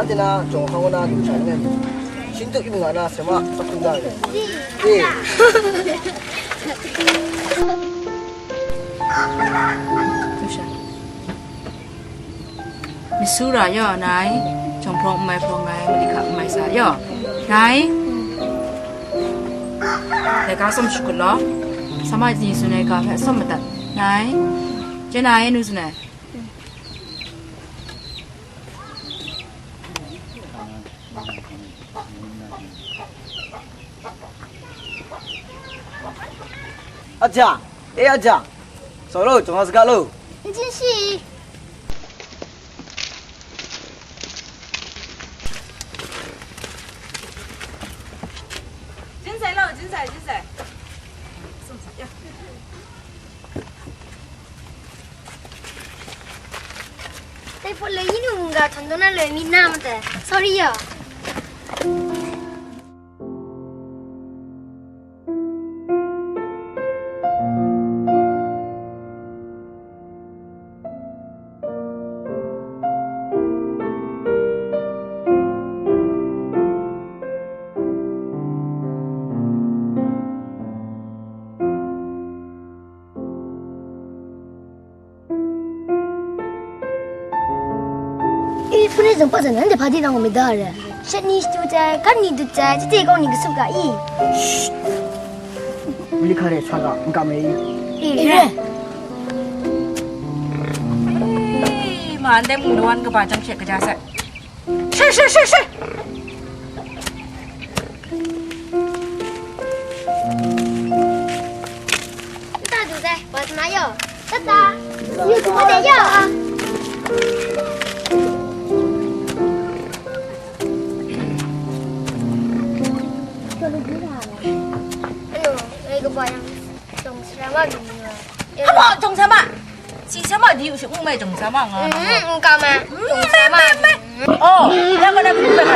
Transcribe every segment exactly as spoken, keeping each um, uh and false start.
Tena jawng hkang na lu sha ngai. Shin tu im nga na sema sa kun da. Eh. Lu sha. Masura yaw nai, jawng hprawng n mai hprawng ngai, mali hka n mai sa yaw nai. Dai ga tsawm shakut law, sa ma ni tsun ai ga hpe tsawm madat nai. Chye na e, nu tsun ai. Aja, e aja, so lo, jong saga lo. N jin shi. Jin sai lo, jin sai, jin sai. Sum sa, ya. Dai pawt le yi nu mungga htan taw na loi mi na mate. Sorry yo. E, hpun e zawn pa zawn, nanhte hpa di nang wa myit da re? Shat ni shatu jai, gan ni dut jai, chite kau ni kasup ga i? Mali hka re sa ga, n kam re i? E, re. E, ma, ndai mung lawan kaba jang she kaja sai. Shai, shai, shai, shai! Nta du dai, wa tana yo. Tata. Yu tu de yo. Alo, ai ka ba yang. Jawng sara ma lu ni wa. Hpa, jawng sara ma. Si sara ma di u shi, n mai jawng sara ma nga. Mm, n ka ma. Jawng sara ma. Oh, ya ka na ku ka na.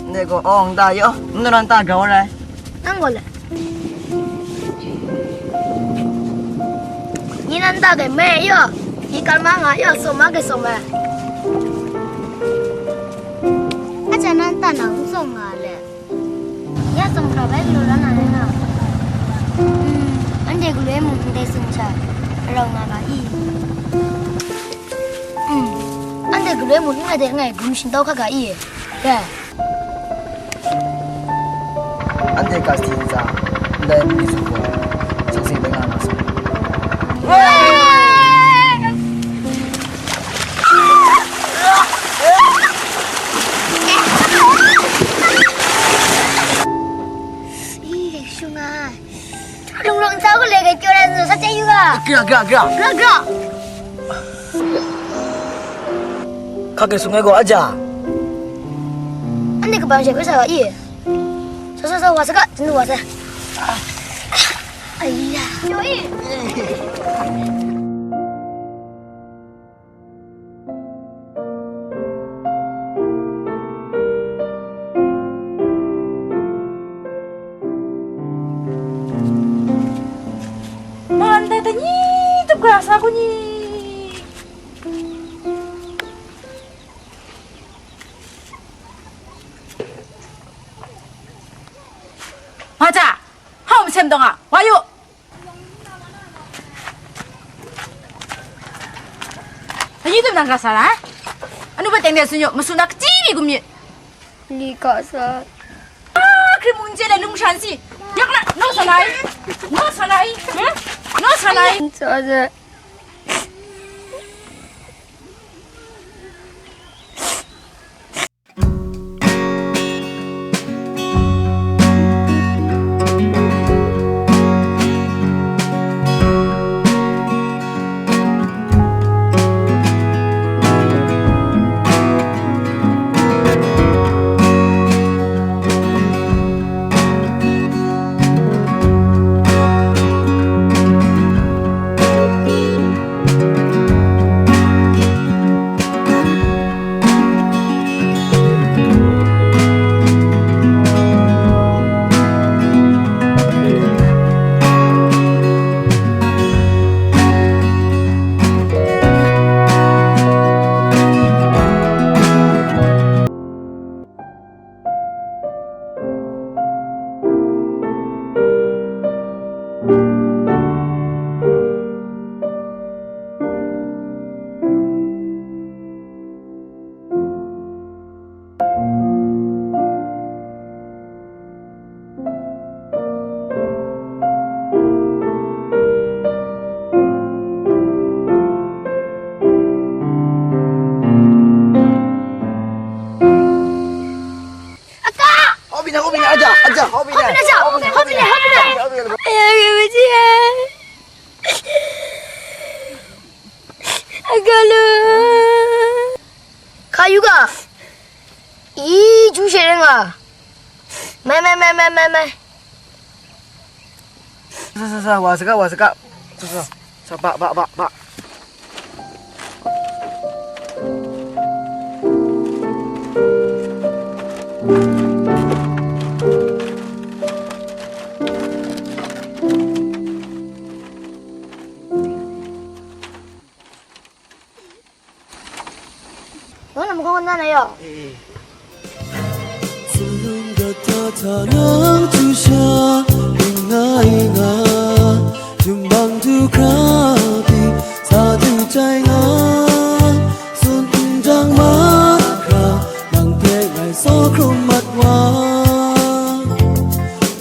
Ndai gaw, awng da yaw, n naw nan ta grau ai. Nang gaw le? Ni nan ta gai mai yaw, yi kal ma nga yaw, sawm ma gai sawm ai. Aja nan ta na n sawm nga le? Ya tsawm hkra bai galaw la na rai nga. Hmm, anhte galoi mung ndai tsun hta, rau nga ga i? Hmm, anhte galoi mung n nga de ngai, grum shingtau hka ga i? Ya. Anhte ga sadi ntsa, ndai mung ni tsun gaw, sangsi bai nga nga sa. Ih, shung ai. Lunglung ntsa gaw le gai pyaw rai nna sa chye yu ga. Gra, gra, gra. Gra, gra. Hka gai sung ai gaw aja. Anhte kabang she bai sa ga i? Sa, sa, sa, wa sa ga, chyeju wa sa. Ai ya. Yo i. Man dai da ni tup ga sa ku ni? Nga hta, hau masem dawng a, wa yu. Dai ni tup nang ga sa la, eh? Anu hpe teng de tsun yu, masu na kachyi mi gun myit. Li ga sa. Ah, hkrit mung n chye le lung shan si. Yak na, naw sa na i? Naw sa na i? Hmm? Naw sa na i? Sa sa. Hobina, hobina, aja, aja, hobina. Hobina, aja, hobina, hobina. Aja, hobina. Ayo, kau ji ai. Agalo. Hka yu ga. I, ju she ring a. Mai, mai, mai, mai, mai, mai. Sa, sa, sa, wa saga, wa saga. Sa, sa. Sa, ba, ba, ba, ba. Nang na magawng na na yaw. Tsinlung gata hta nang htu sha, ing nga, ing nga, jum bang du hkra pyi, sa du jai nga, tsun ndang mahkra, nang hpe ngai tsaw hkrum mat wa.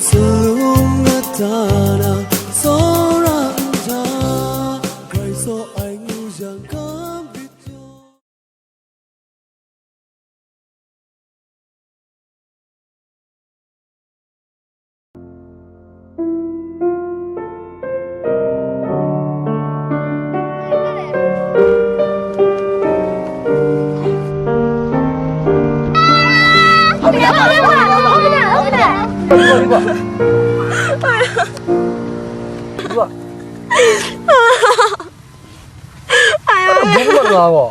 Tsinlung gata na, tsawra nta, grai tsaw ai ngu yang gam rit yaw. Ai, ai. Bum mat nga gaw.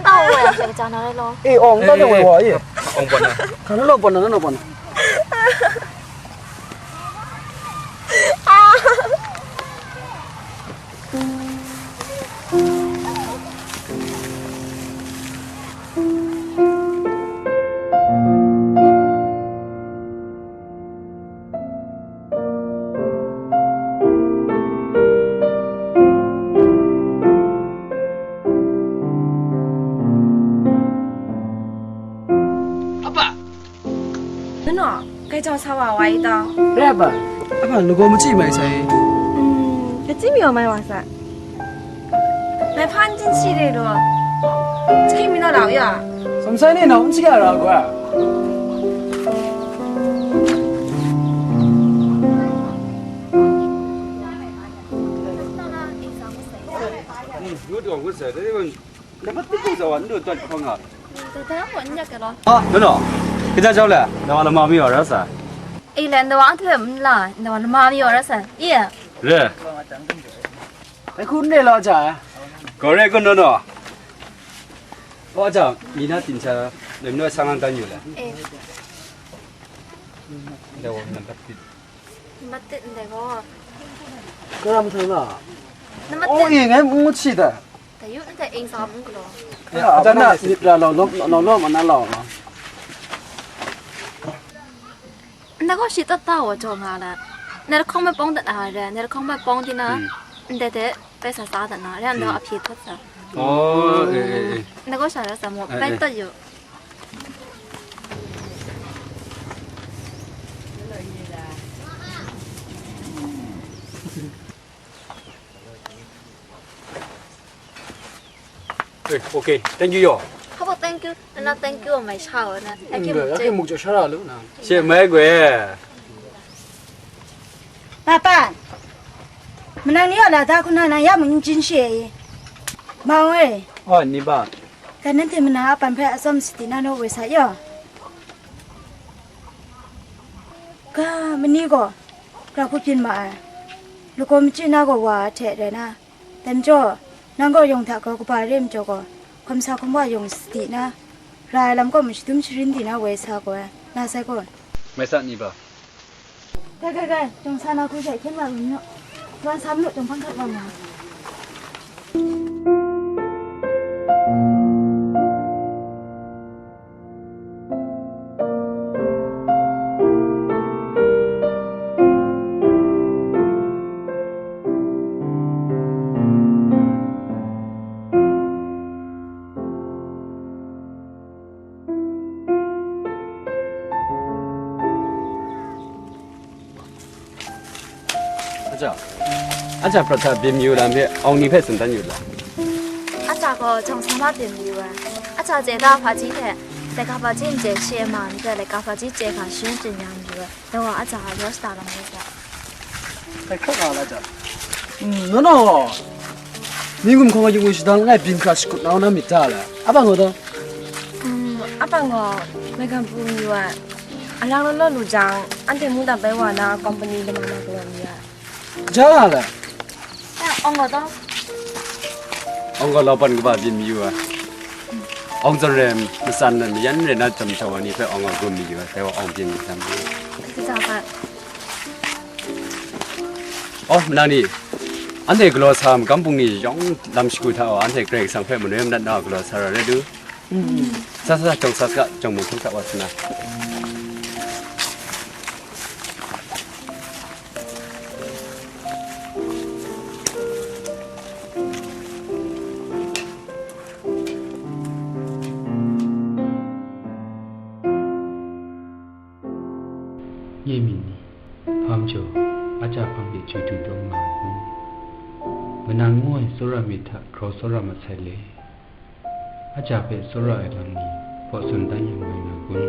Tau wa yang shaka jana rai lo. Eh, ong ta de wai wa ye. Ong pon na. Ka na lo pon na, na lo pon na. Apa? Nano, kai jau sa wa wa i ta? Re apa? Apa, lagaw machyi mai sai? Hmm, kachyi mi wa mai wa sa. Mai hpan jin shi re lo. Chiki mi no lau ya. Samsai ne nau n chika ra gwa. Ngut wa ngut sa, dai bang, dapat tipu sa wa, ndu tuat hkawng nga. Dai hkawng n yak ga law. Ah, no, no. Kaja jau le, na wa lama mi wa ra sa. Eh, le, na wa hte n la, na wa lama mi wa ra sa. Iya. Re. Ai kun ne la ja. Ko re kun no no. Wa ja, mi na tin cha, nem no sang lang tan yu le. Eh. Da wa nampat tit. Nampat tit ndai gaw. Karam thang na. Nampat tit. Oh, eh, ngai mu chi da. Tayu nte ing sa mung kalo. Ya, aja na, nit ra lo, lo, lo, lo, ma na lo, lo. Nda gaw shi tat ta wa jaw nga la. Na lahkawng bai pawng dat na re, na lahkawng bai pawng di na, hmm, ndai de bai sa sa dat na, re nda, hmm, a hpye htat sa. Oh, eh, eh, eh. Nda gaw sha ra sa mo, eh, bai eh, tat yu. Eh, okay, thank you yaw. Habo thank you, na thank you mai sha wa na. Ake mu, ake mu jo sha ra lu na. She mai gwe. Papa, manang ni yaw la da kuna na ya mu jin she. Ma we. Oh, ni ba. Ka nan te mana a pan phai a tsawm siti na no we sa yaw. Ga mani gaw, ra hku byin ma ai. Lagaw machyi na gaw wa hte rai na, dai majaw, nang gaw yawng hta grau kaba re majaw gaw, hkawm sa hkawm wa yawng sadi na, ra ai lam gaw mashadum sharin di na woi sa gaw ai, na sai gaw. Mai sa ni ba? Gai, gai, gai, jawng sa na hku hte hkyen wa ru n naw. Wan sa manu jawng hpang hkat wa nga. အကြ၊ အကြ ပရထဘင်ယူလာမ့ၢ် အောင်နီဖက်စံတန်းယူလာ။ အ Gaw jawng sa ma byin mayu ai. A ca chye da hpaji hte, laika hpaji n chye she ma n re, laika hpaji chye hkra shangun chyen ya mayu ai. Dai wa a ca a yaw shada lam rai sa. Hkai hkra nga la jang. Mm, no, no. Mi ngum hkawng a yung shadang langai byin hkra shakut na na myit ta la. A bang gaw dawng? Mm, a bang gaw, maigan pru mayu ai. Alang law law lu jang, anhte mung dap bai wa na, company lama na galaw mi ai. Ja nga la. Ya, awng gaw dawng? Awng gaw laupan kaba byin mayu ai. Awng zawn re, matsan re, mayan re na jam shawng ai ni hpe awng gaw gun mayu ai, dai wa awng byin mayu ai. Kaja hpa. Oh, nang ni, anhte galaw sa magam bungli yawng lam shagu hta gaw, anhte Karai Kasang hpe manoi manat na galaw sa ra rai du. Sa, sa, sa, jawng sa saga, jawng mung hkrum sa wa sa na. Nye myit ni, hpa majaw, a ca hpang de chyu du taw nga ai kun? Kanan ngu ai tsawra myit hta grau tsawra mat sai le, a ca hpe tsawra ai lam ni hpaw tsun dan yang rai nga kun?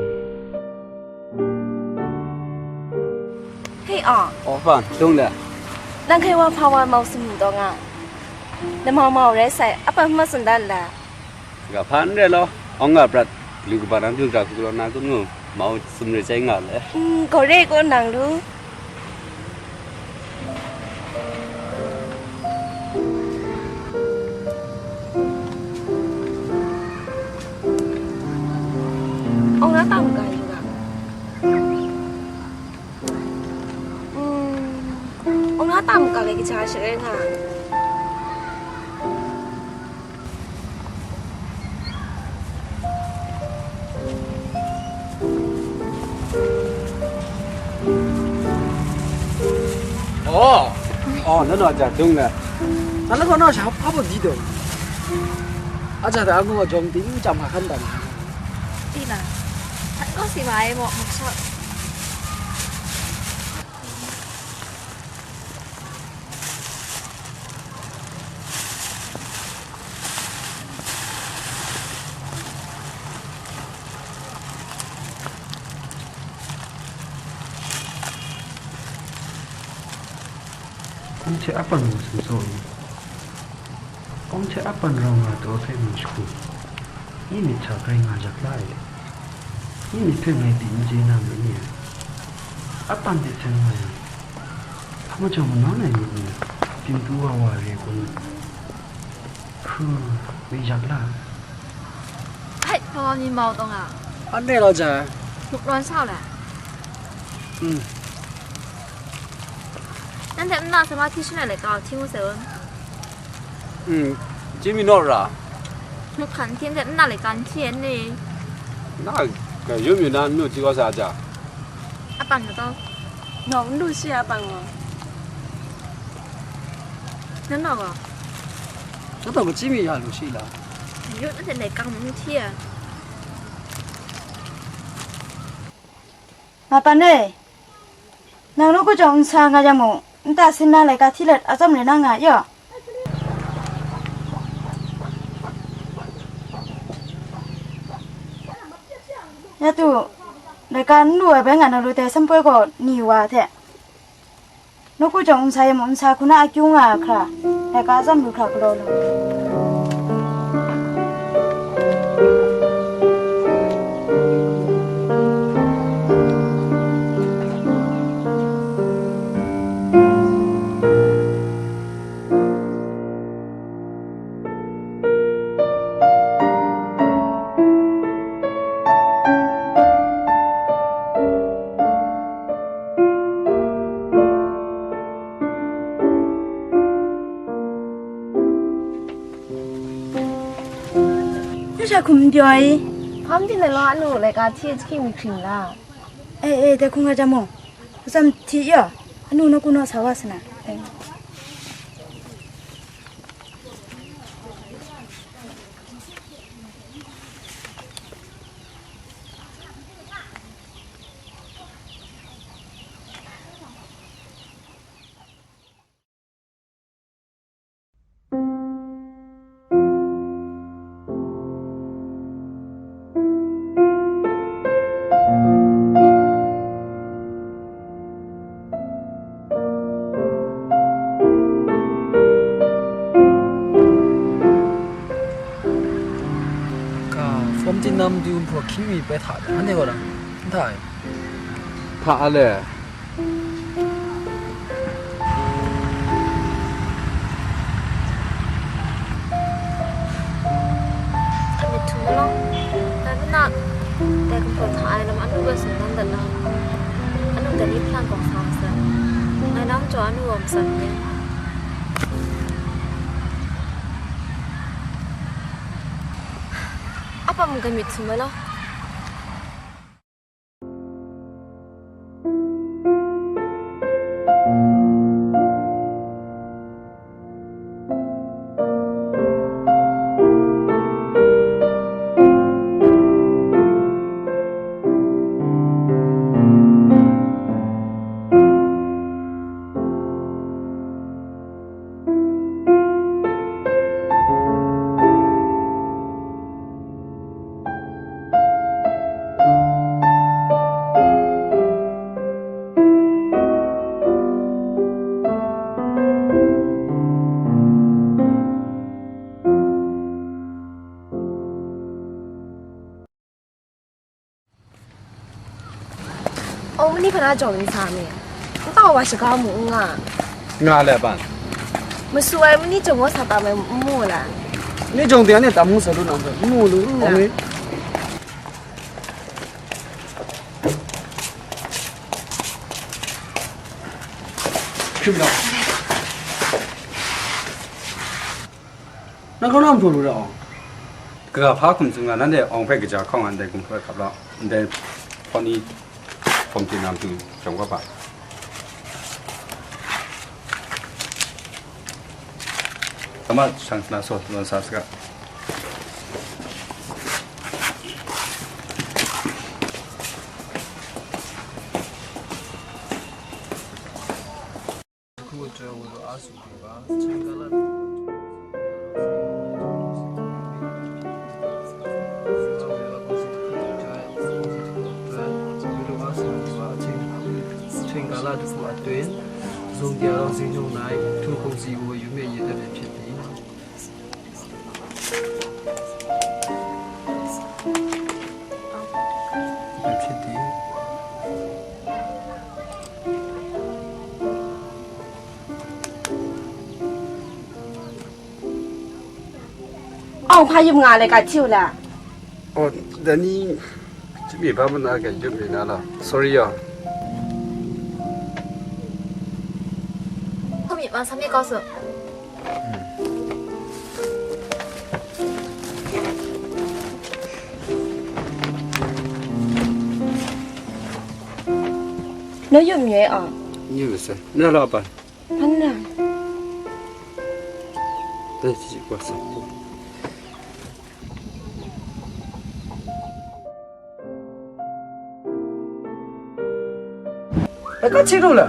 Hei aw, Aw, hpa, dung le. Nang hkai wa hpa wa mau sumru taw nga. Lamau mau rai sai, a pan hpa tsun dan la. Ga hpa n rai law, awng nga prat, lu kaba nang du ga hku galaw na kun ngu, mau sumre chyai nga le. Mm, gaw re ko nang lu. Awng na ta mu ga yu ga. Mm, awng na ta mu ga le kaja sharai nga. Oh, oh, no, no, aja, dung le. Nang la gaw na sha hpa baw di dawng. Aja da, angu jawng ting cham hkan dan. Di na. Hkan kaw si ma ai maw, mak sa. Kawng hte a pan mung sumsaw ai, kawng hte a pan rau nga taw hpe mung shagu, nye myit hta grai nga yak la ai le, nye myit hpe ngai pyi n chye na marin ni ai? A pan hte sen nga yang, hpa majaw manawn ai myit ni, byin tu wa wa re kun? Hku, myit yak la ai. Hpai, hpa wa mi mau taw nga. An re law ja. Muk lawn sa u le. Mm. Nanhte nna sa mahti shangai laika hti ngu sai un. Mm. Jimmy naw ra. Muk hkan hti, nanhte nna laika n hti ai ni? Na, ga yum yu na, n nu hti wa sa ja. Apan gaw taw? Nawng n lu shi a, apan gaw? Nan nawng gaw? Nan nawng gaw Jimmy ya lu shi la? Yu, nanhte laika mung n hti a. Apan e, nang nawku jawng n sa nga yang mung, nta sin na laika hti let atsawm rai na nga yaw. Ya tu, laika n lu ai bai nga na lu dai, sanpoi gaw ni wa hte. Nawku jawng n sa yang mung, n sa hku na akyu nga ai hkra, laika atsawm lu hkra galaw lu. Yawsha hkum n pyaw ai. Hpa majaw lai law, anu laika hti ai jahking mi hkring la? E, e, dai hkung rai jang mung, atsam hti yaw, anu nawku naw sa wa sa na. E. Nam du hpaw hkying mi bai hta de, anhte gaw dang, n hta ai. Hta a le. Hkrit myit htum law, dai hpuna, dai gumhpraw hta ai lam anu bai tsun dan dat na, anu dai ni hpalan kawng sa masat, ngai nang jaw anu gaw masat n ring. Apa mung hkrit myit htum ai law. Awng mani hpa na jawng n sa mi? N tau wa shaga mu n nga. Nga le ban. Masu ai mani jawng wa sa tam ai n mu la. Ni jawng de ne tam mu sa lu na, n mu lu, awng ni. Hkrim na. Nang hkau na majaw lu ra awng? Kaga hpa hkum tsun nga, nanhte awng hpe kaja hkawng nga ndai gumhpraw hkap lau, ndai hpaw ni hpawm hte na matu jawng kau hpa. Kama shang sala saw, lawt sa saga. Hpyen ga la jahku a tun, zung dia rawng zingnung nai, htu hkungsi gaw yu me ye dat ai hpyit ni? Ai hpyit ni? Awng hpa yum nga le, ka hti u la? Oh, dai ni, chyum mi ba mana ga yum mi na la. Sorry ya. Hkum myit wa, sam myit kau su. Naw yum mi ai a? Yum mi sai. Na la pa. Hpan na. Dai, ci, ci, kwa sa. Ai, ka ci lu la.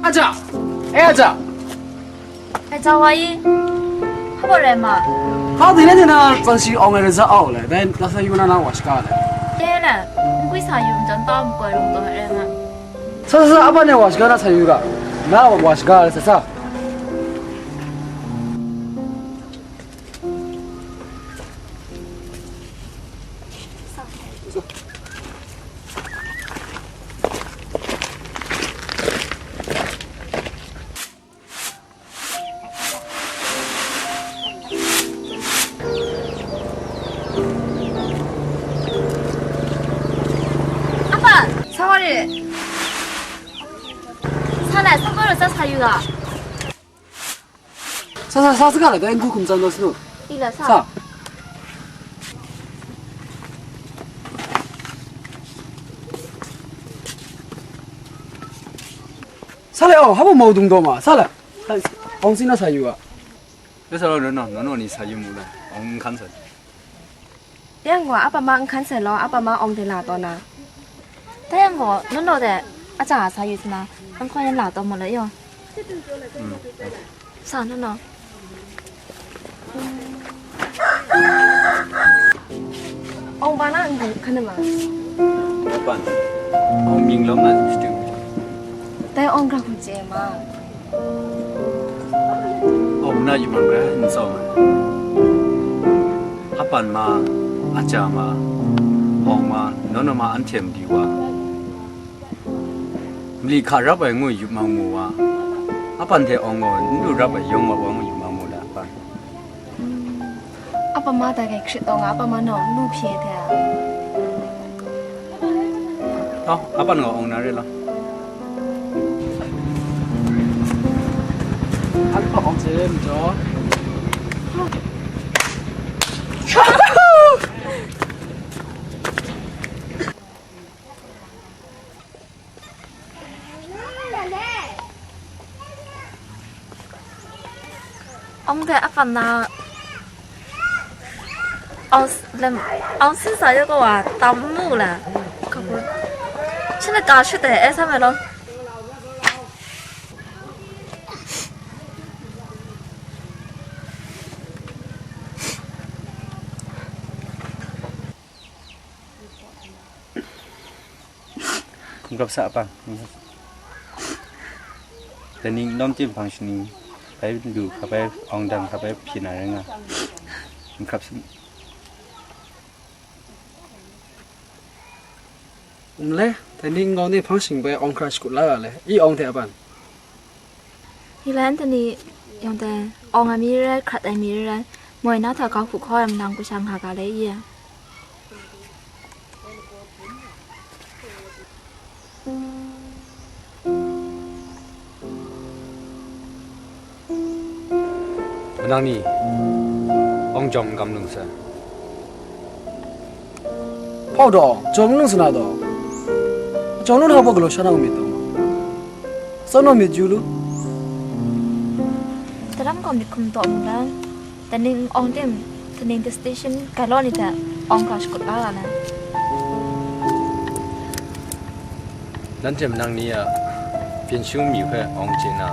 Aja! Eh, aja! Ai, Jawai, hpa rai ma? Hpa dai na dai na tsan shi awng ai ra za au le, dai na sa yu na na wa shaka le. E le, n gwi sa yu n jan ta makoi rung taw rai ma? Sa sa sa, apa ne wa shaka na sa yu ga? Na wa shaka le sa sa. Sa lai, sa gaw sa sa yu ga. Sa, sa, sa saga la, dai n-gu hkum tsan gaw sanu. I la sa. Sa. Sa le, oh, haba mau dung daw ma, sa le. Sa, ong sina sa yu a. Dai sa law, no, no, no, no, ni sa yu mu la, ong n hkan sa. Dai yang gaw, a pa ma n hkan sai law, a pa ma awng de la taw na. Dai yang gaw, naw naw de, a ca a sa yu sa na, n hkaw yan la taw mu la yaw. Mm. Sa naw naw. Awng ba na n hkan na ma? Awng ban. Awng mying lawm na n shadu. Dai awng gra hkum chye ma. Awng na yubak rai n tsawm ai. A pan ma, a ja ma, awng ma, naw naw ma anhte mali wa. Mali hka rap ai ngu yup mang mu wa. A pan hte awng gaw n lu rap ai yawng wa wa ngu yup mang mu la a pan. A pa ma dai gai hkrit taw nga, a pa ma nau n lu hpye hte a. Tau, a pan gaw awng na re law. A pa awng hte majaw. Awng de a pan na, awng s-, lem, awng sin sa yu gaw wa tam mu la. Ka bu. Chin na ka shut de, e sa me lo. Hkum hkrap sa a pang. Dai ning lawm tim hpang shaning, bai lu hkra bai awng dang hkra bai hpyi na rai nga. Hkum hkrap sa. N le, dai ning ngau ni hpang shing bai awng hkra shakut la ga le, i awng hte a pang. Hi la Anthony, yawng dai, awng ai mi re rai, hkrat ai mi re rai, moi na hta grau hku hkaw ai manang, kasha nga ga le i? Manang ni, awng jawng n kam lung sai. Hpau daw, jawng n lung sa na daw. Jawng lung hta hpaw galaw sha na u myit daw. Tsawm naw myit yu lu. Daram gaw myit hkum taw mu la. Daning awng tim, daning destination gai law ni hta awng ga shakut la ga na. Nanhte manang ni a byin shu myu hpe awng chye na,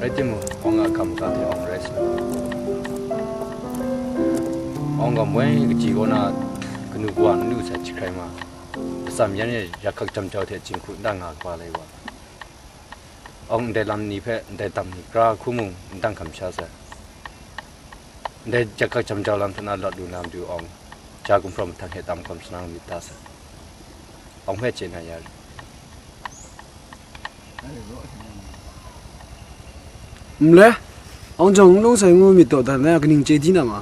rai timung, awng a hkam ga hte awng rai sa. Awng gaw moi kaji kaw na kanu kawa n lu sai jahkrai ma, atsam yan e yak hkak jam jau hte jinghku n ta nga kaba lai wa. Awng ndai lam ni hpe ndai tam ni kra hku mung n dang hkam sha sai. Ndai yak hkak jam jau lam hta na lawt lu na matu awng, ja gumhpraw mahtang hte tam hkawm sa na myit ta sai. Awng hpe chye na ya rit. N le, awng jawng n lung sai ngu myit dawdan ai a kaning chye di na ma?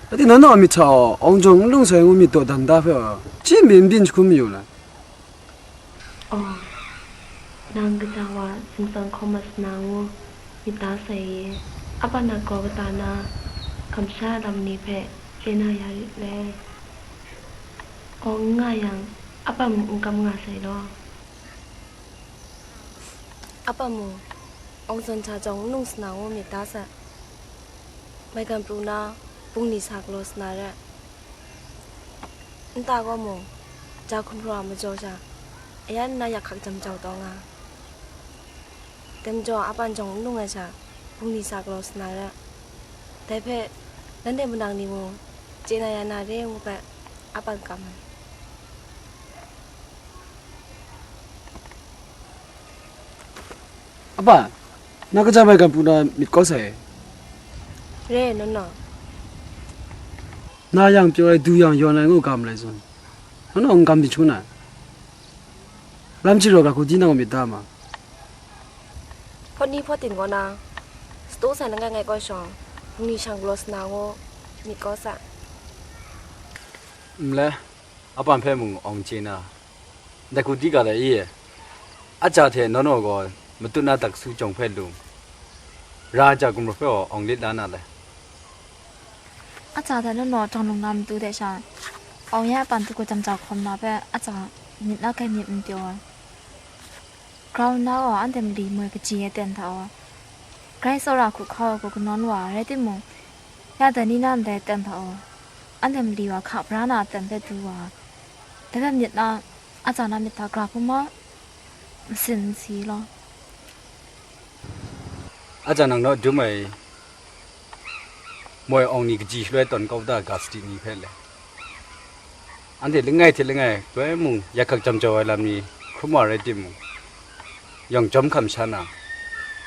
Rai timung, nanhte a myit hta gaw, awng jawng n lung sai ngu myit dawdan da hpe, chyi n byin n byin jahkrum mayu na. Aw, nang kaja wa sumsang hkawm mat sa na ngu myit da sai i? A pa na gaw kata na kamsham ai lam ni hpe chye na ya rit le? Awng n nga yang, a pa mung n kam nga sai law. A pa mung, awng zawn hta jawng n lung sa na ngu myit da sai. Maigan pru na, bungli sa galaw sa na re. Nta gaw mung, ja hkum hpraw a majaw sha, ayan nna yak hkak jam jau taw nga. Dai majaw, a pan jawng n lung ai sha, bungli sa galaw sa na re. Dai hpe, nanhte manang ni mung, chye na ya na re ngu hpe, a pan kam ai. A pa, na kaja maigan pru na myit kawt sai? Re, naw naw. Na yang pyaw ai, du yang yawn ai ngu ga malai zawn, naw naw n kam byin shangun ai. Lam chyaw ga hku di na u myit da ma? Hpawt ni hpawt ting kaw na, sataw sai langai ngai kaw shawng, bungli shang galaw sa na ngu myit kawt sai. N le, Apan hpe mung awng chye na, dai hku di ga lai i? Aja hte nawnaw gaw matut na daksu jawng hpe lung, ra aja gumru hpe gaw awng lit la na lai. Aja hte nawnaw jawng lung na matu de sha, awng ya apan tu ku jam jau hkawm na hpe aja myit na kai myit n pyaw ai. Grau nna gaw anhte mali moi kaji e ten hta wa, grai tsawra hku hkau ai gaw kanawn wa ai rai timung, ya dai ni na ndai ten hta wa, anhte mali wa hka bra na aten hpe du wa ai. Dai hpe myit na, aja na myit hta gra hkrum ma, masin n si law. Aja nang naw dum ai moi awng ni kaji shaloi tawn kau da ga sadi ni hpe le, anhte langai hte langai, doi mung yakhak jam jau ai lam ni hkrum wa rai timung, yawng jawm hkam sha na,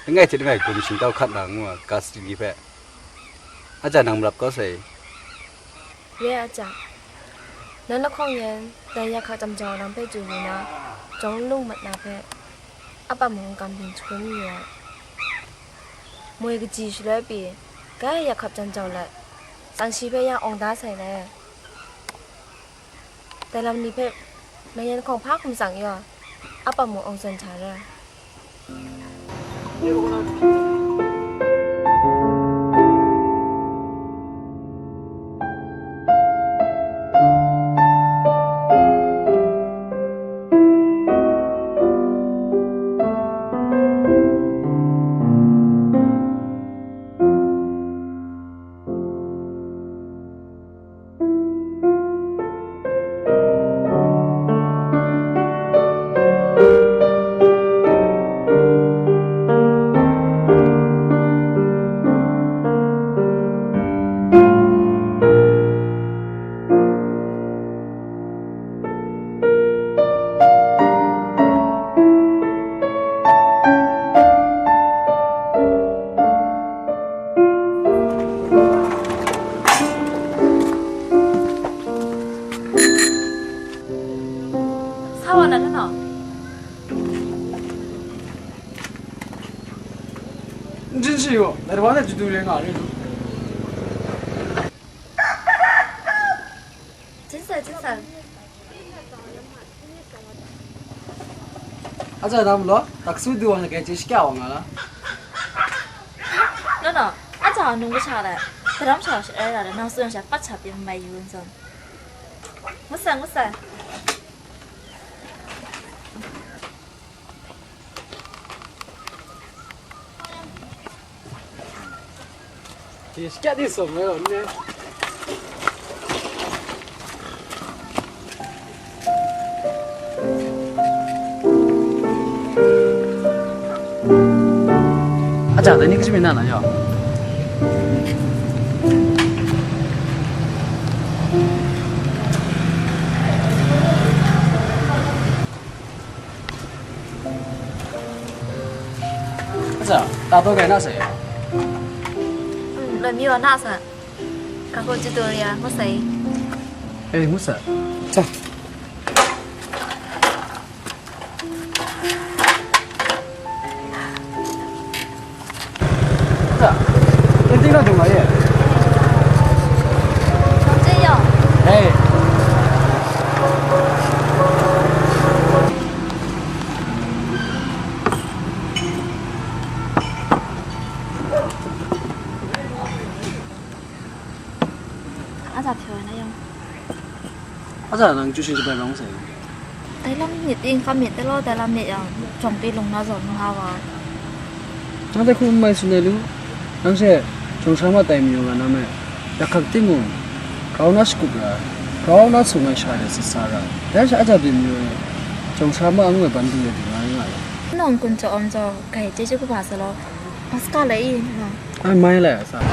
langai hte langai grum shingtau hkat na ngu ai ga sadi ni hpe, aja nang marap kau sai. Re aja, nan lahkawng yan dai yakhak jam jau ai lam hpe chyu yu na, jawng lung mat na hpe, apa mung kam byin jahkrum yu ai. Moi kaji shaloi pyi, grai yakhap jam jau let, tsang shi hpe ya awng da sai le. Dai lam ni hpe, nang yan hkawng hpa hkum tsang yaw, apa mung awng zawn hta ra. Sa wa na na. N jin shi gaw, dai wa na chyu du re nga re. Jin sa, jin sa. Aja dam lo, daksu du wa na kai chye shakya wa nga la. No, no, aja nung kasha le, karam sha sha ai ra le, nang tsun sha pat sha pyi mai yu n zong. Ngu sa, ngu sa. Shi kya di sawm ngai gaw n re. Aja, dai ni kaji mi na na yaw. Aja, ta taw gai na sai. Mm, loi mi wa na sa. Ka ko ji to ya, ngu sai. Eh, ngu sai. Aja, canteen na dung la ye. Canteen yawng. Hey. Aja pyaw na yawng. Aja nang chyu shin chyawm bai bang sai. Dai lam myit ting hkam myit de law, dai lam myit yang, jawng pyi lung na zawn nga wa. Nang dai hku n mai tsun ai lu, nang she jawng sha ma tai mayu nga na me, yak hkak timung, grau na shakup ra, grau na sung ai sha de sit sa ra, dai sha aja byin mayu ai, jawng sha ma ngu ai ban du ai du nga nga ai. Nang kun jaw awm jaw, gai chyeju kaba sa law, maska lai i, nang. Ai mai lai a sa.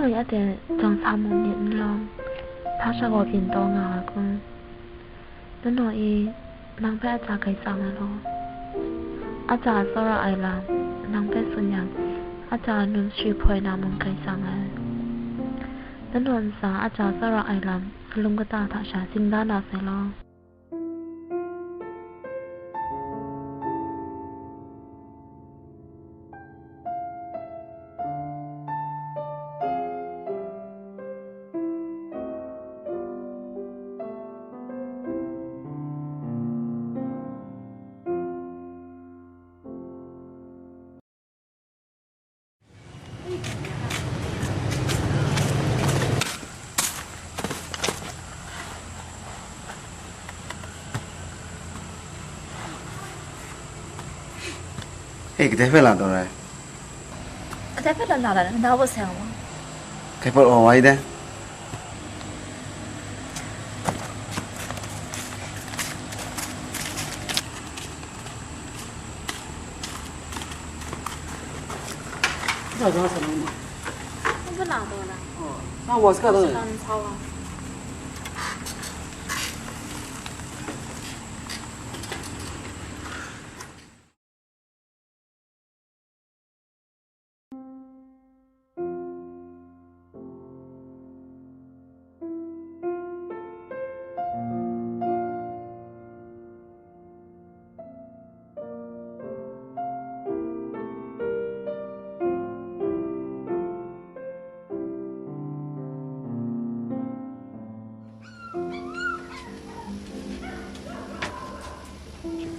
Ade jang sa mung myit n lawm, hpa sha gaw byin taw nga ai kun? Nanaw e, nang hpe aja grai tsang ai law. Aja a tsawra ai lam, nang hpe tsun yang, aja a num shari hpoi na mung grai tsang ai. Nanaw ntsa aja tsawra ai lam, salum kata hta sha tsin da na sai law. E, kadai hpe la taw ai? Kadai hpe la na la, na baw sai nga ma? Kai pawt wa wai dai. Sa sa sa ma? N hpe la taw na. Sa wa sa ka taw. Sa sa wa.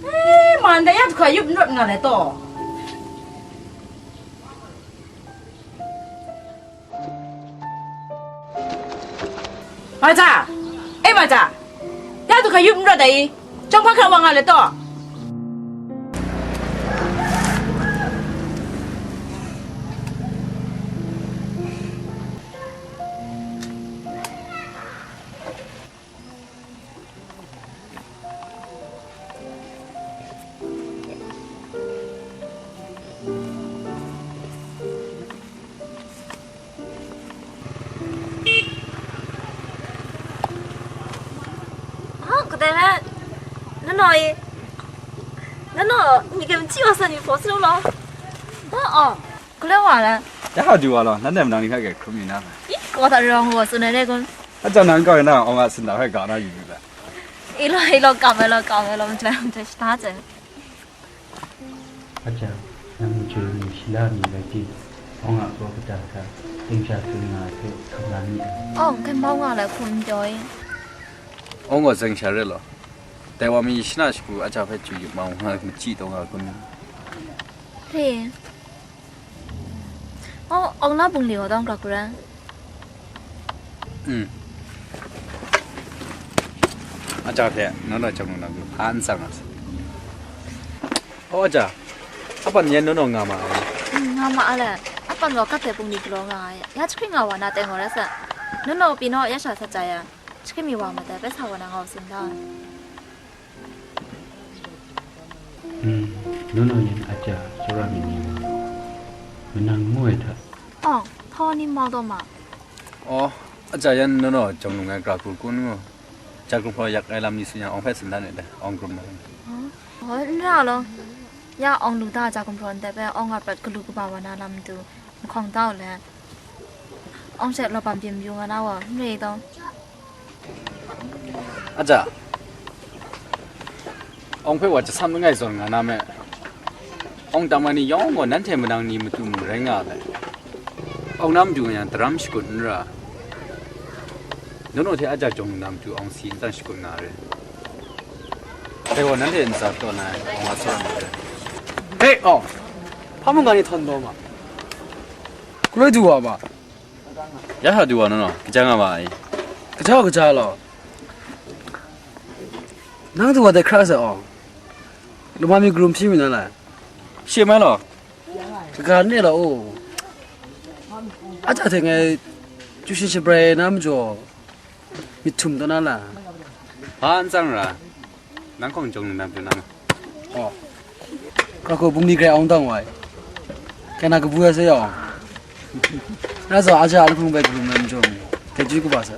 Eh, man dai ya hkra yup n rawt nga le taw. Maja! Eh, Maja! Ya du hkra yup n rawt ai i? Chyawm hpa hkra wa nga le taw. Ah, kadai na, nanaw e, nanaw, ni gem chi wa san ni hpaw si lu law. Da, oh, gulai wa la. Ya ha du wa law, nan nem nang ni hka ke hkrum ni na. I, kaw ta rawng wa tsun ai ne kun. A jang nan kau na, awng a sin da hpe ga na yu lu la. I law, i law, kam ai law, kam ai law, mjai, mjai, shi ta jai. Aja, nang majoi mi, shila mi rai tim, awng a kaw kata hta, ting sha tsun nga ai hpe hkam la mi ai. Awng hkyen bau nga lai hkum n pyaw i? Awng gaw zeng sha re law. Dai wa mi shana shagu aja hpe chyu yu ma nga machyi taw nga kun? Re. Oh, awng la bungli gaw dawng ga hkra. Mm. Aja hpe, nawng naw chyawm lu na, hpa n tsang a sa. Oh, aja, apan yan nawng naw nga ma ai? Mm, nga ma a le. Apan gaw kat hte bungli galaw nga ai. Ya jahkring nga wa na teng gaw rai sa. Nawng naw pyi naw ya sha sat chya ya. Jahkring mi wa ma dai, bai sa wa na nga wa sin da. Hmm, nawng naw yan aja tsawra mi ni gaw, manang ngu ai hta. Awng, hpa wa ni mau taw ma? Oh, aja yan nawng naw jawng lung ai gra hku kun ngu. Ja gumhpraw yak ai lam ni tsun yang, awng hpe tsun dan ai dai, awng grum na. Oh, oh, n ra law. Ya awng lu da ja gumhpraw ndai bai, awng a prat galu kaba wa na lam matu, nhkawng da u let, awng she lawbam byin mayu nga na wa, n re taw. Aja, awng hpe wa jasam langai zawn nga na me. Awng tam ai ni yawng gaw nanhte manang ni matu mung rai nga ai. Awng na matu nga yang daram shakut n ra. Nawng naw hte aja jawng na matu awng si n tsang shakut nga re. Dai gaw nanhte ntsa taw na ai, awng a tsawra nga re. Hei, awng! Hpa mungga ni htawn taw ma? Galoi du wa ma? Ya hta du wa nawng naw, kaja nga ma ai? Kaja gaw kaja law. Nang du wa dai hkra sa awng. Lama mi karum hpyi mi na lai? Shi mai law. Kaga ne law, o. Aja hte ngai chyu shin shabrai na majaw, myit htum taw na la? Hpa n tsang ra, nang hkawng jawng nnan pru na ma? Oh. Hkra hku bungli grai awng dang wai. Kai na kabu ai sai awng. Ra zaw, aja lahkung bai galum ai majaw, dai ju kaba sa.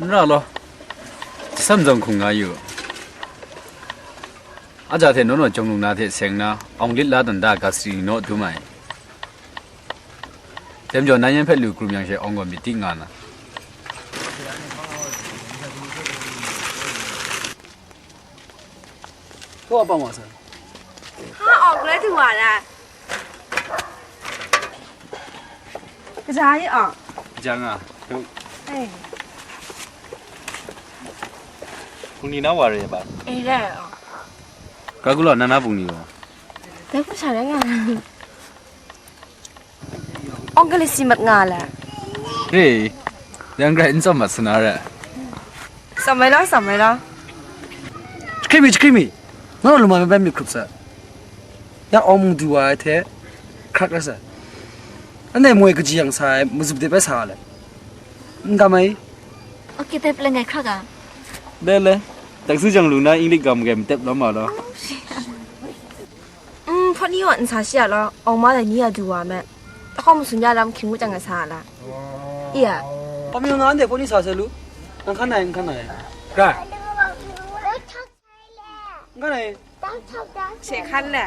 N ra law, jasam zawng hkung nga yu. Aja hte naw naw chyawm lung na hte seng na, awng lit la dan da ga sari ni naw dum ai. Dai majaw, nan yan hpe lu krum yang she, awng gaw myit di nga na. Kaw a pang wa sa. Ha, awng rai du wa la. Kaja e awng. Kaja nga. Ei. Hpung ni na wa re ba? Ei re awng. Ka gu law, na na hpung ni wa. Dai hpung sha rai nga. Awng gali si mat nga le. Re, yang grai n tsawm mat sa na re. Tsawm mai law, tsawm mai law. Jahkri mi, jahkri mi. Nang lu ma bai myit hkrup sa. Ya awng mung du wa ai hte, hkrak rai sa. Anhte moi kaji yang sa ai, mazup de bai sa le. N ga mai? Oke, tep le ngai hkrak a. Le, le. Taksi jang lu na Inglik ga magai matep lawm ma law. Mm, hpawt ni wa n sa shi a law, awng ma dai ni a du wa me. Tahkaw masun ya lam hkying ngut jang a sa a la. Iya. Hpa mi nga anhte hpawt ni sa sai lu. N hkan ai, n hkan ai. Ga. N hkan ai. She hkan le.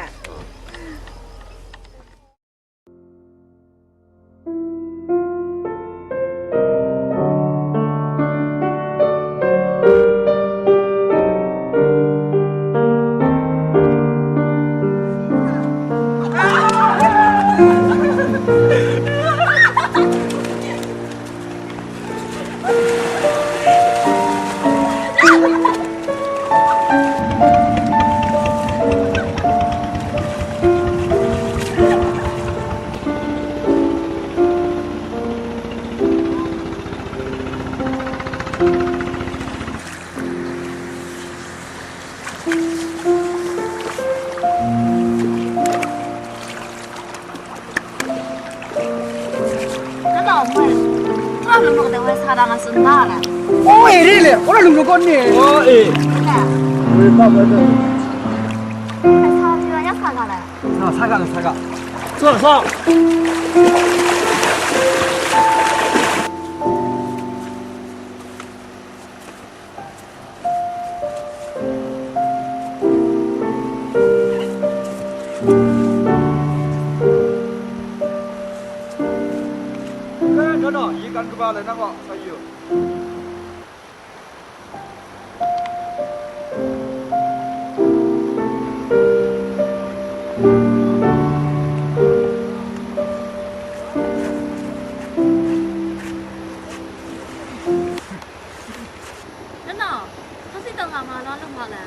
Nang gaw moi, nang lung luk de woi sa da nga tsun da le. O, e re le, o, lung luk gaw ni. O, e. Ne. Woi pa ba da. Sa pyi wa ya sa ga le. Sa, sa ga le, sa ga. Sa, sa. Nang gaw, ye kan kaba lai nang gaw, sa yu. Nana, hpa si taw nga ma na lung wa le?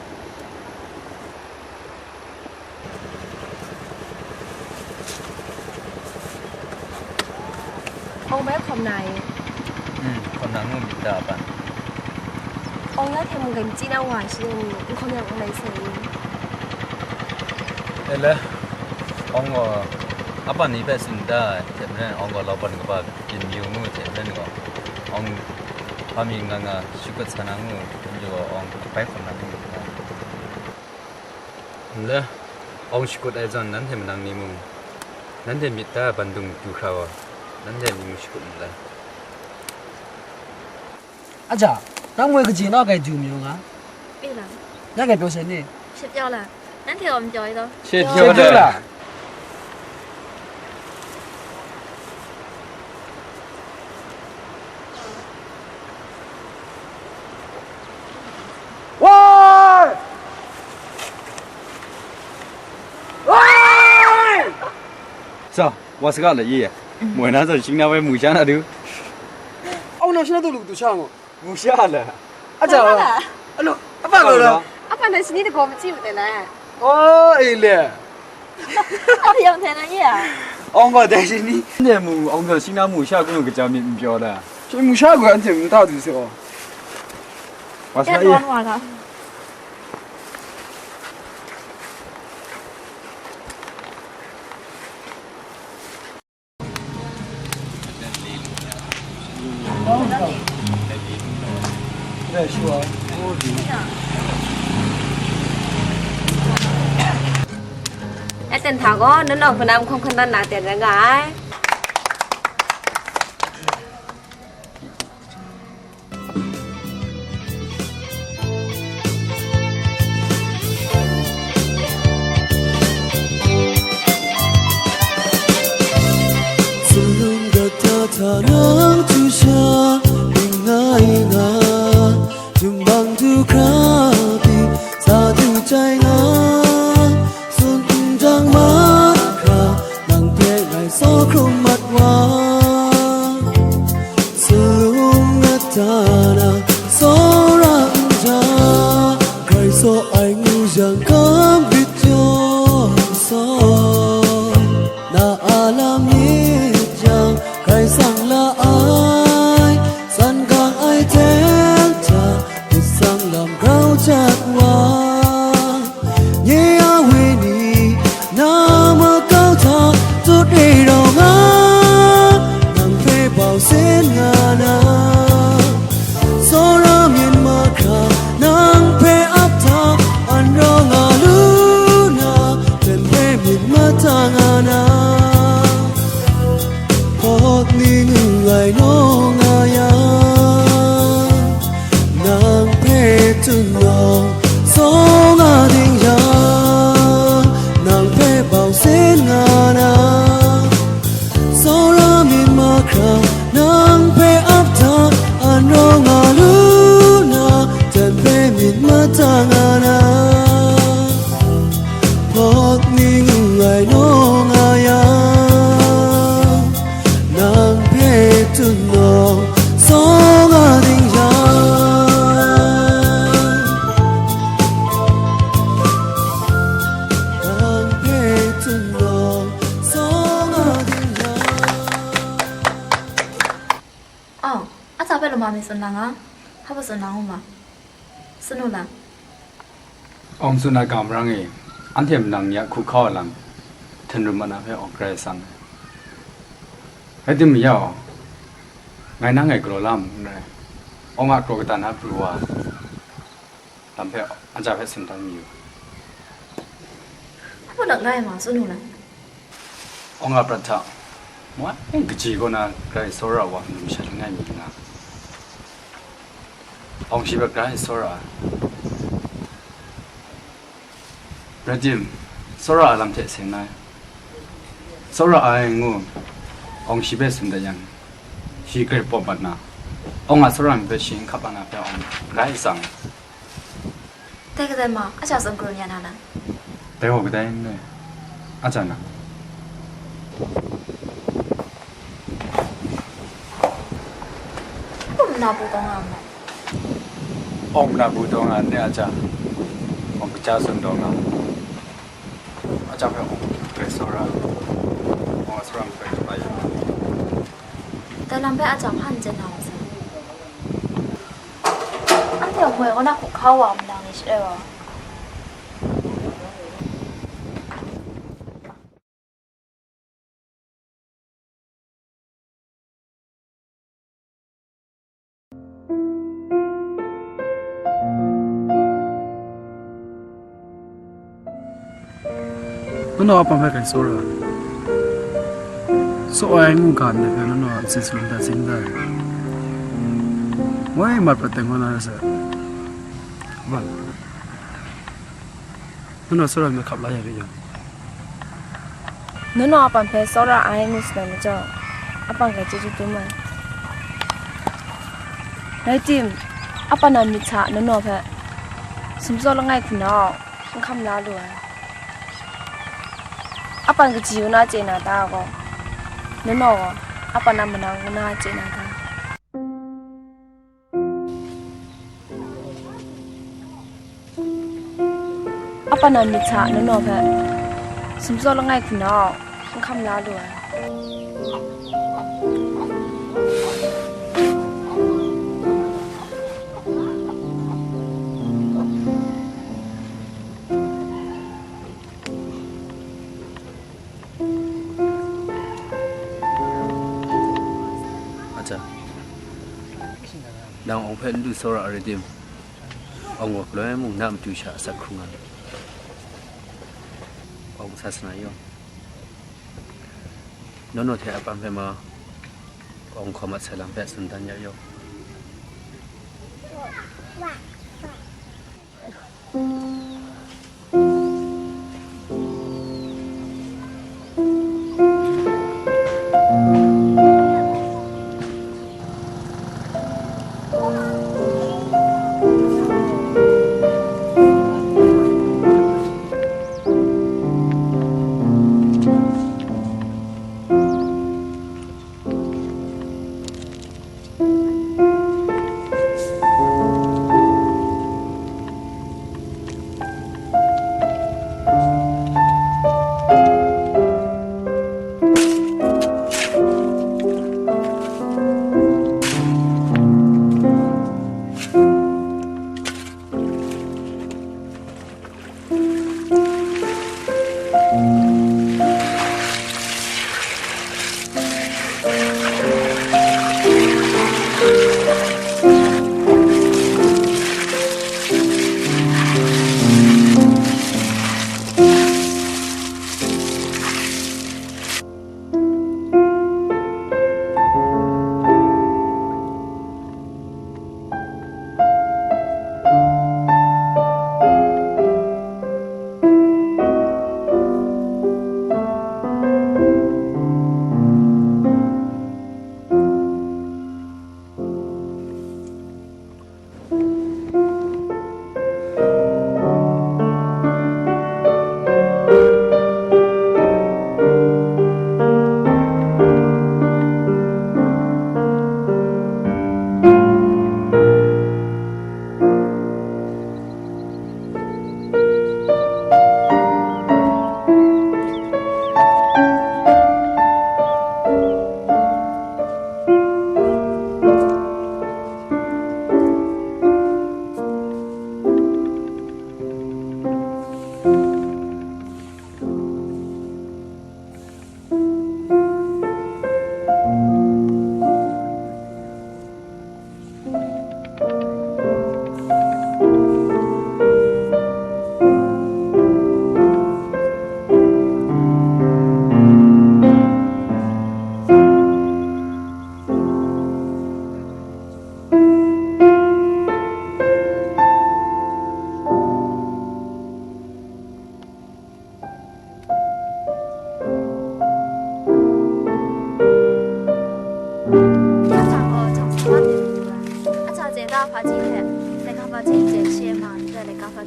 Awng bai hkawm na e. Mm, hkawm na ngu myit ta, apan. Awng ya hte mung gai machyi na wa shi ni, n hkawm yang n rai sai i? E le, awng gaw apan ni hpe tsun da ai hte maren, awng gaw laupan kaba byin mayu ngu hte maren gaw, awng hpa mi nga nga shakut sa na ngu, majaw gaw awng bai hkawm na ngu myit ta. N le, awng shakut ai zawn, nanhte manang ni mung, nanhte myit da ai bandung du hkra wa, nanhte ni mung shakut n le. Aja, nang moi kaji na gai du mayu nga? E la. Nang gai pyaw sai ni? She pyaw la. Nanhte gaw n pyaw i law? She pyaw la. Woi! Woi! Sa, wa saga la ye. Moi na sa shing na wai mu sha na du. Au na shing na du lu du sha ngo. Mu sha la. Aja. Alo, apa lo lo. Apa na shini de go ma chi u de la. Oh, e le. Apa yang thai na ye a? Awng gaw dai shi ni, ne mu, awng gaw shing na mu sha kanu kaja myit n pyaw la. Shi mu sha gaw anhte n ta du se aw. Wa sa ye. Wa la. Ya ten hta gaw, nang nawng hpana n hkawng hkan dan na ten rai nga ai. Saw hkrum mat wa, salung ata na, tsawra n ja, Karai saw ai ngu yang, kam bit jaw saw, na a lam myit yang, Karai sang la ai, san gang ai hte hta, myit sang lam grau jat wa. Nye a wenyi, na makau hta, tut e rau nga, nang hpe bau sin nga na. Tsawra myit mahkra, nang hpe ap hta, an rau nga lu na, pen hpe myit mata nga na. Hpawt ni ngu ai naw nga yang, nang hpe tsun nawng, saw nga ding yang, nang hpe bau sin nga na. Tsawra myit mahkra, nang hpe ap hta, an rau nga lu na, jan hpe myit mata nga na. Hpawt ni ngu ai naw nga yang, nang hpe tsun nawng, saw nga ding yang, nang hpe tsun nawng, saw nga ding yang. Aw, a hta hpe lama mi tsun lang a, hpa hpa tsun lang u ma. Tsun u lang. Awng tsun ai ga marang e, anhte manang ni a hku hkau ai lam, hten rum mat na hpe awng Karai Kasang e. Rai timung, ya aw, ngai nang e galaw la mu n rai, awng a kraw kata na pru wa, lam hpe, a ja hpe tsun dan mi u. Hpa lak la ai ma, tsun u lang. Awng a prat hta, moi kaji kaw na grai tsawra wa hkrum shat langai mi nga, awng shi hpe grai tsawra ai. Rai tim, tsawra ai lam hte seng ai. Tsawra ai ngu, awng shi hpe tsun dat yang, shi grai pawp mat na, awng a tsawra myit hpe shi n hkap ai na hpe awng grai tsang. Dai kadai ma, a ja tsun krum ya na na. Dai gaw kadai n rai, a ja na. Awng mana bu taw nga ma. Awng mana bu taw nga n rai, a ja. Awng kaja tsun taw nga. A ja hpe awng grai tsawra, awng a tsawra myit grai hkap ya. Dai lam hpe a ja hpa n chye na wa sa. Anhte moi kaw na hku hkau wa ai manang ni sharai wa. Nanau a pam hpe grai tsawra ai. Tsaw ai ngu ga ndai hpe nanau a ntsin shalum dat sin dai. Woi mat prat teng wa na ra sai. Kaban, nanau tsawra myit hkap la ya ri yang. Nanau a pam hpe tsawra ai ngu sa ai majaw, a pam grai chyeju dum ai. Rai tim, a pam a myit hta nanau hpe sumtsaw langai hku nau n hkam la lu ai. A pam kaji kaw na chye na ta gaw, nanau gaw a pam a manang kaw na chye na ta? A pam a myit hta nanau hpe sumtsaw langai hku nau n hkam la lu ai. A ja, nang awng hpe n du tsawra ai rai tim, awng gaw galoi mung na matu sha asak hkrum nga ai. Awng sa sana yaw. Nanau hte a pam hpe ma, awng hkau mat sai lam hpe tsun dan ya yaw.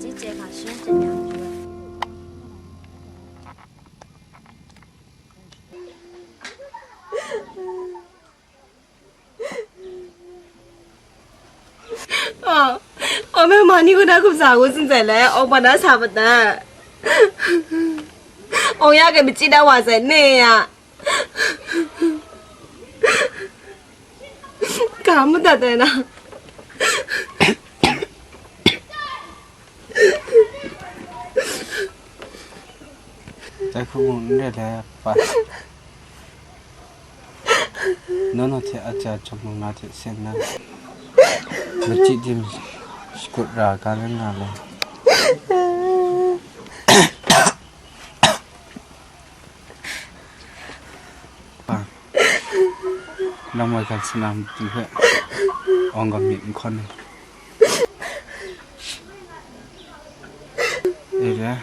Zhit chye hkra shing chye myang hkru ai. Oh, oh, me mani ko na kup sa ko sin sai le, oh, pa na sa ba ta. Oh, ya ke mi chi da wa sai ne ya. Ka mu da da na. Dai hku mung n re le, pa. Nono hte aja chyawm na hte sen na, machyi dim shakut ra ga rai nga le. Pa, nang wai hkan sana matu hpe awng ga myit n hkawn ai. E re,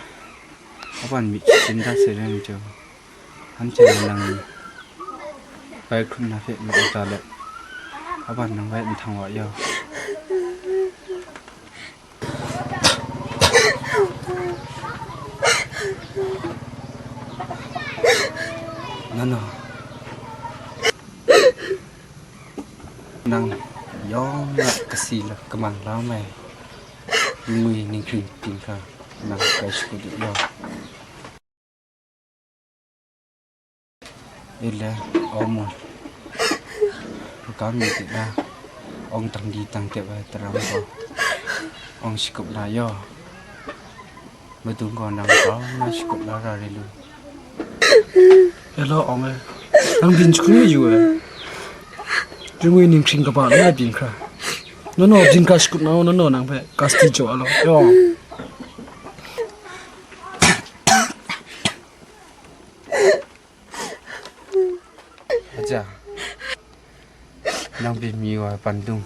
aban myit shachyun dat sai rai majaw, anhte nang bai hkrum na hpe myit mata let, aban nang bai nhtang wa yau. Nana, nang yawng a kasi la kaman la mai, ngwi ninghkring ting hkra nang kai shakut yu yaw. Ile, awng mung, hkam mi ti na, awng tang di tang tep ai taram gaw, awng shakup na yaw, madung gaw nang grau na shakup la ra re lu. Hello, awng e, nang byin jahkrum mayu e, ringwi ninghkring kaba langai byin hkra, nono byin hkra shakup na, nono nang hpe kasti jaw a law, yaw. Aja, nang byin mi wa pandung,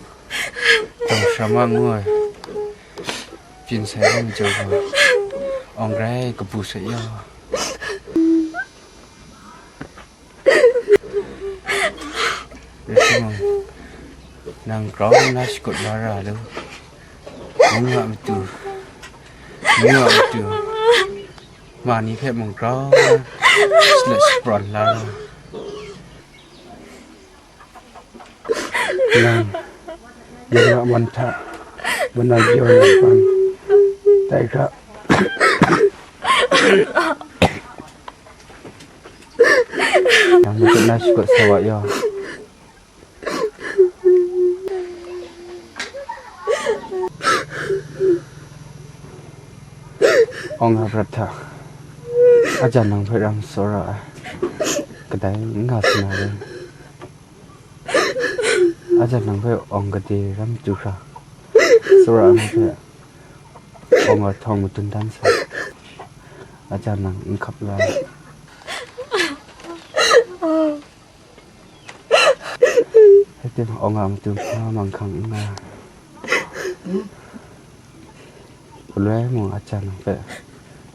dawng shama ngu ai, byin sai lam jaw gaw, awng grai kabu sai yaw. Rai timung, nang grau na shakut la ra lu, mung a matu, mung a matu, ma ni hpe mung grau na shalet shaprawn la lu. Nang, nang a man hta, manang pyaw na pan, dai hkra, nang madat na shakut sa wa yaw. Awng a prat hta, ajan nang hpe ram tsawra ai, kadai n nga sa na rai. Ajan nang hpe awng gade ram tu hkra, tsawra ai hpe awng a htawng madun dan sa, ajan nang n hkap la ai. Rai timung, awng a matu hpa manghkang n nga. Galoi mung ajan nang hpe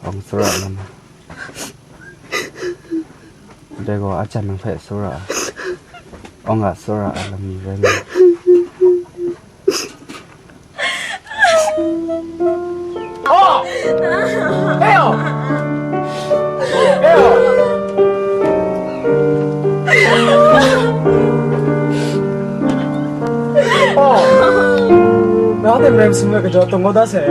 awng tsawra lam ai. Dai gaw ajan nang hpe tsawra ai, awng a tsawra ai lam ni rai nna. Na hte maren sum ai kajaw tawn kau da sai.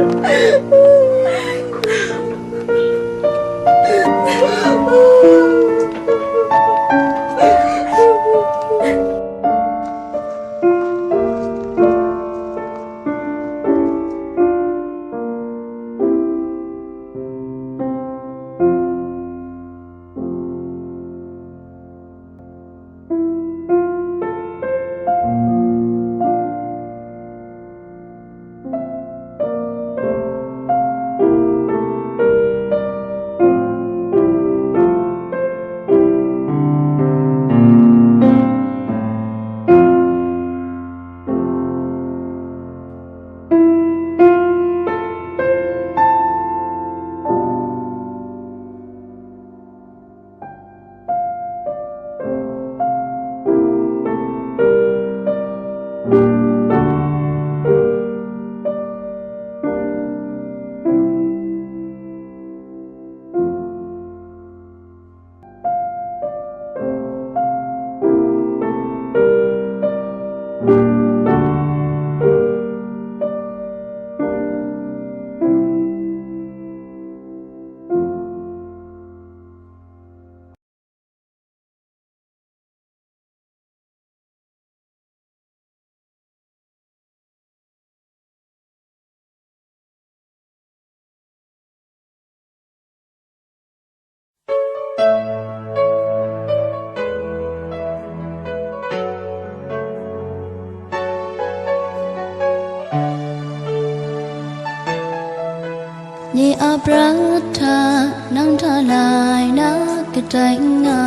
Pra hta nang hta lai na kadai nga,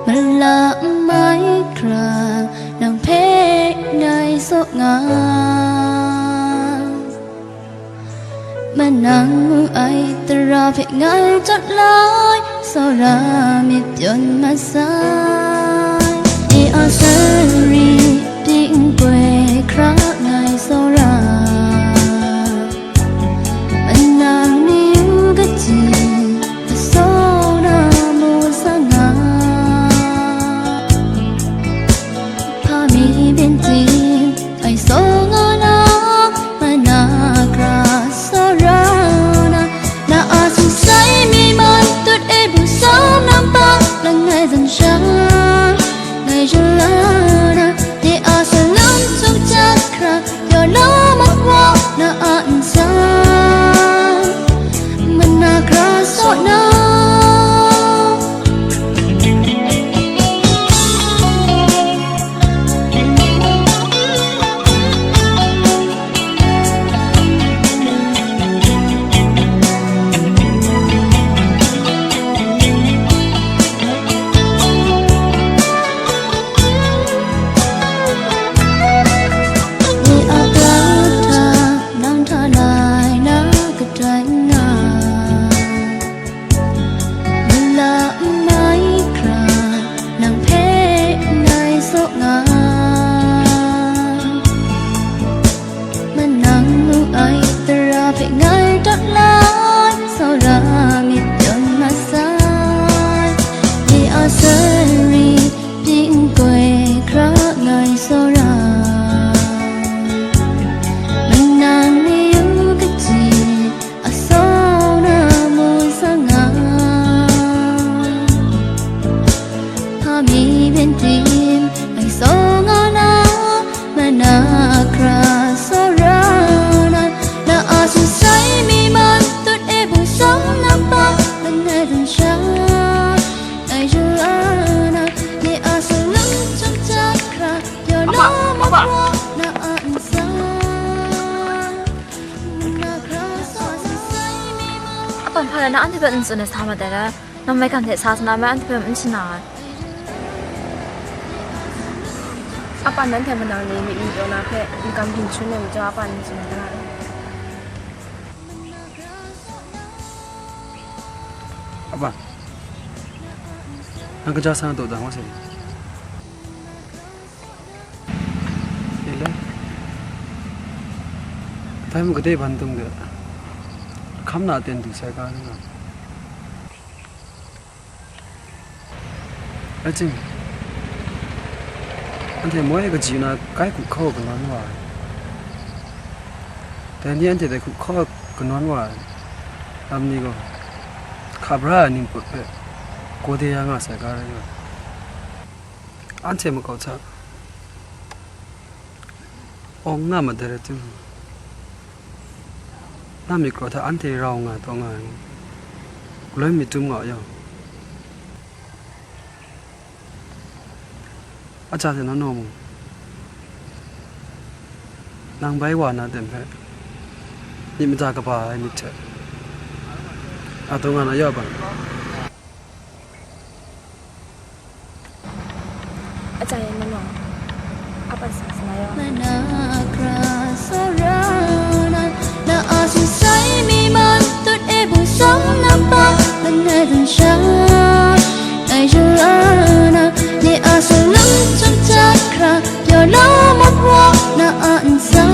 mala n mai hkra nang hpe ngai saw nga. Manang ngu ai tara hpe ngai jawt lai, tsawra myit pyawn masai. E a sari, pyi n koi hkra ngai tsawra. Manang ni yu kaji, asaw na mu sa nga. Hpa mi byin ting, ai saw nga na, mana hkra tsawra na, na a sung sai mi man tut e bu sam lam pa, langai zan sha, ngai jala na, ni a salam sung jat hkra, pyaw na mat wa, na a ntsa, mana hkra saw na. Ni a hkra hta, nang hta lai na kadai nga. Mala n mai hkra, nang hpe ngai saw nga. Manang ngu ai tara hpe ngai dawt lai, tsawra myit pyawn masai. Ni a sari, pyi n koi hkra ngai tsawra. Manang ni yu kaji, asaw na mu sa nga. Hpa mi byin ting, ai saw nga na, mana hkra tsawra na, na a sung sai mi man tut e bu sam lam pa, langai zan sha, ngai jala na, ni a salam sung jat hkra, pyaw na mat wa, na a ntsa, mana hkra tsawra na. Apan hpa rai na, anhte hpe n tsun ai sa mat ai rai? Nang maigan hte sa sa na me, anhte hpe n shana ai. Apan nanhte manang ni myit n pyaw na hpe, n kam byin shangun ai majaw, apan n tsun ai ta? Apan, nang kaja sa na taw dang wa se. E le, dai mung gade ban dung de, hkam na ten du sai ga ring nga. Rai timung, anhte moi kaji na kai hku hkaw kanawn wa ai. Dai ni anhte dai hku hkaw kanawn wa ai lam ni gaw, hka bra ai ningput hpe gawde ya nga sai ga rai nga. Anhte makau hta awng nga mat dai rai timung, na myit kraw hta anhte rau nga taw nga ai, galoi myit dum nga u yang, a ja hte nawng naw mung, nang bai wa na ten hpe myit mada kaba ai myit hte, a taw nga na yaw bang. Aja yan mano, apan sa sa na yaw. Mana hkra tsawra na, na a sung sai mi man tut e bu sam lam pa, langai zan sha, ngai jala na, ni a salam sung jat hkra, pyaw na mat wa, na a ntsa.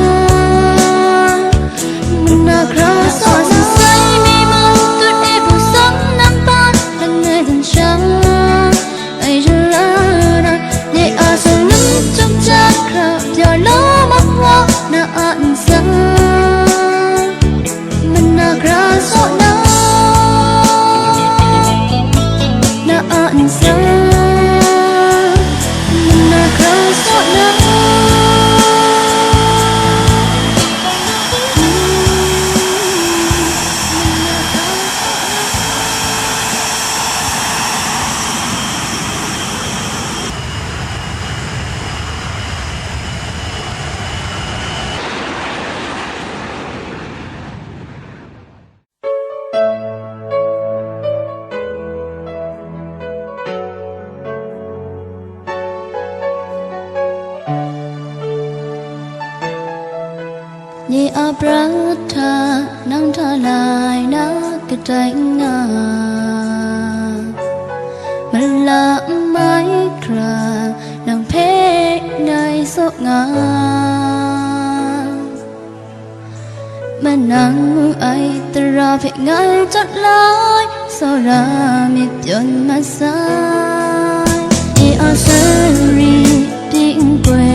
Mana hkra tsawra na, sai mi man tut e bu sam lam pa, langai zan sha, ngai jala na, ni a salam sung jat hkra, pyaw na mat wa, na a ntsa. Mana hkra tsawra na, na a ntsa. Mana hkra tsawra na. Abra hta nang hta lai na kadai nga, mala n mai hkra nang hpe ngai saw nga. Manang ngu ai tara hpe ngai jat lai, tsawra myit pyawn masai. E a sari, tinggoi